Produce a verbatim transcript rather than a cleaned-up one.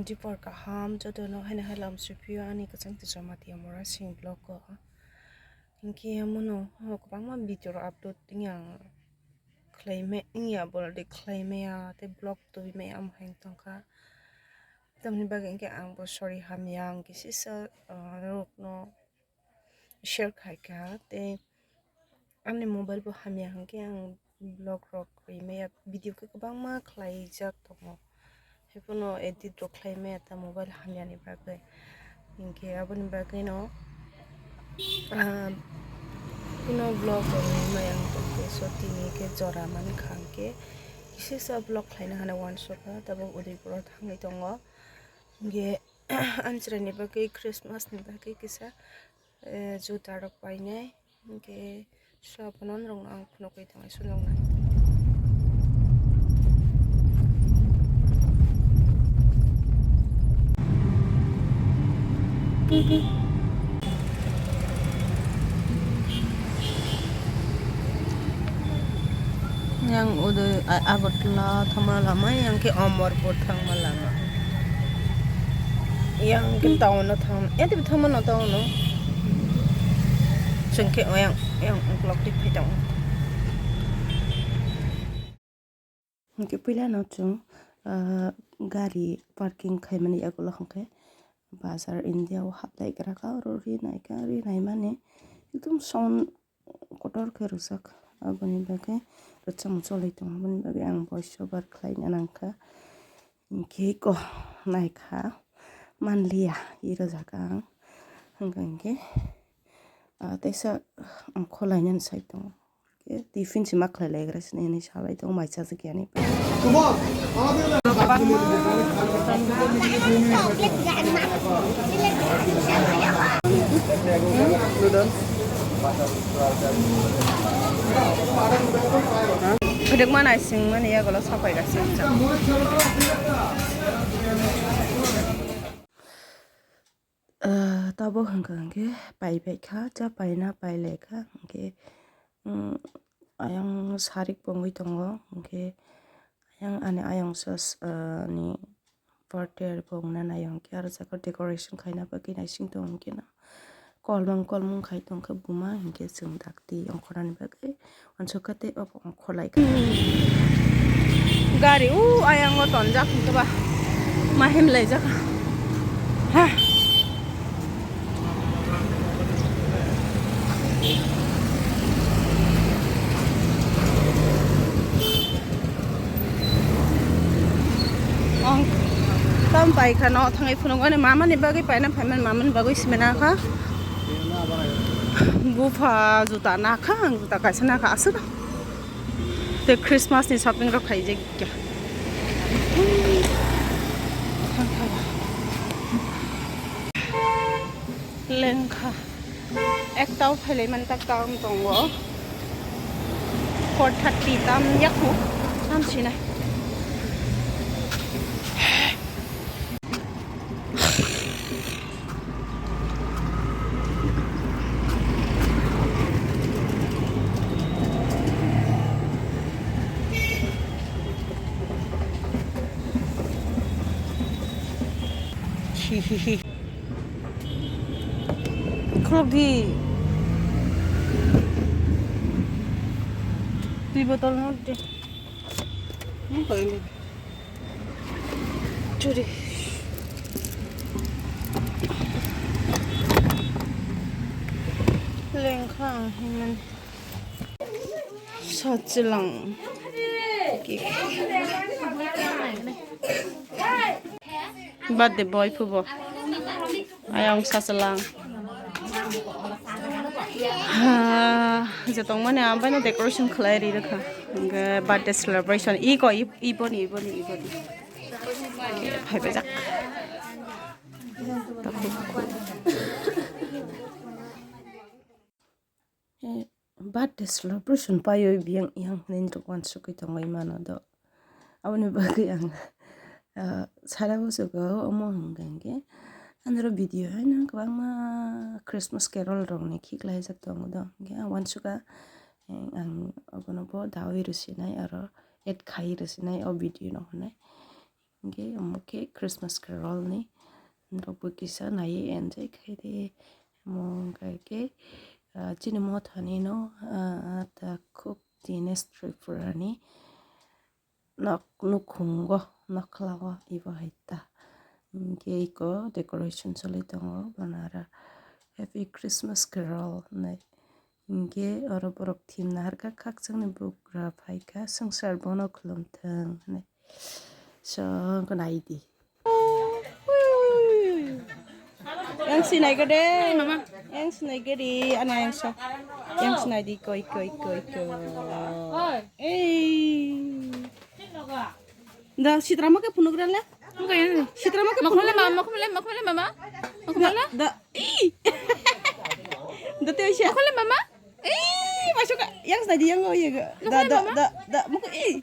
Dipor kaham jotono haino hai lam siphiyo ani kwchang tichor mati amora sing vlog o. Hinkhe amono kwbangma video rok upload wngya ang khlaimai wngya upload khlaimaya tei vlog tubimaya amo hai tongkha. Tamni bagwi hinkhe ang bo sorry hamya ang kisisa, ah, norokno share khaikha tei ani mobile bo hamya hinkhe ang vlog rok rimaya video khe kwbangma khlaijak tongo. Haiphano edit rok khlaimaya ta mobile hamyani bagwi. Hinkhe aboni bagwino, ah, phano vlog rok rimaya hinkhe so tini khe jora mankha hinkhe kisisa vlog khlaina hwnwi uansukha tabuk Udaipur o thangwi tongo. Hinkhe amchwraini bagwi Christmas ni bagwi kisa, eh, juta rok painai. Hinkhe so abono norokno ang phunukwi tongwi swnoknai. Yang Uday, a-, Agartala thangma lama, yang khe Amarpur thangma lama. Yang khe town o thang, ya tei thangma no town o. Chwng khe yang, yang uklok twi phai tongo. Hinkhe puila no chwng, ah, gari parking khaimani yagulo hinkhe bazar India o haplai gra kha, oro ri naikha, ri naimani ekdom sound kotor khe rwjak, aboni bagwi rwchapmung choli tongo, aboni bagwi ang voice over khlaina nangkha. Hinkhe eko naikha manliya, iro jaga ang hwnkha hinkhe, ah, teisa ang kholainani sai tongo. Hinkhe tiffin se ma khlai lai gra sini hinwi salai tongo, mai chajak yani. Phwrwngma naisingmani yagulo sapai gasinsa. Ah, tabuk hwnkha hinkhe paibai kha, cha paina pailai kha hinkhe, mm, ayang sarik bo wngwi tongo hinkhe ayang ani ayang sas, ah, ni Birthday rok bo wngna nai, hwnkhe aro jaga decoration khaina bagwi naising tongo, hwnkhe no kolmang kolmang khai tongkha buma, hwnkhe chwng dakti ongkhornani bagwi uansukha tei obo ongkhorlai kha. Gari o ayang o tonjak, hwnkhe ba ma himlai jak ha. Ang tam pai kha no thangwi phunuk ani mama ni bagwi paina phaiman mama ni bagwi simi na kha. Bupha juta na kha, ang juta kaisa na kha aswk. Tei Christmas ni shopping rok khaijak kha. Lengkha. Ekta o phailai man ta kam tongo. Four thirty tam yakhu. Tam sinai. Hihihi. Khuluk di. Twi botol no de. Churi. Lengkha ang hinmani. Sachilang. Birthday boy phubo. Ayang sachilang. Ha, je tongmani ang bai no decoration khlai ri rwkha. Hwnkhe birthday celebration. Iko, i, iboni, iboni, iboni. Phaibaijak. Eh, birthday celebration paiwi biyang yang hinwi uansukwi tongwi mano do. Aboni bagwi ang, ah, sara busugo omo hwnkha hinkhe, andro video haino kwbangma Christmas carol rokni khiklaijak tongo do. Hinkhe ang uansukha, eh, ang obono bo dawi rwsinai aro add khai rwsinai o video no hinwi. Hingke omo khe Christmas Carol ni norok bo kisa naiwi enjoy khaidi. Omo hingka khe, ah, chini mothani no, ah, ta khub tini Tripura ni nok nukhungo nokhlao ibo hai ta. Hingke iko decoration choli tongo bonara Happy Christmas Carol hinwi. Hingke oro borok thim naharkha, khakchangni bugra phaikha, swngchar bono khulumthung hinwi. So, wngkha naidi. Yang sinai gede. Yang sinai gede, ana yang so. Yang sinai di koi, koi, koi, koi. Ei. Da, sitra mo ke phunuk rale? Sitra mo ke phunuk rale? Makhumle mama, makhumle, makhumle mama. Makhumle? Da, ih. Da te siya. Makhumle mama. Ih, masuk ka. Yang sinai di yang oh iya ga. Da, da, da, da, mukhu ih.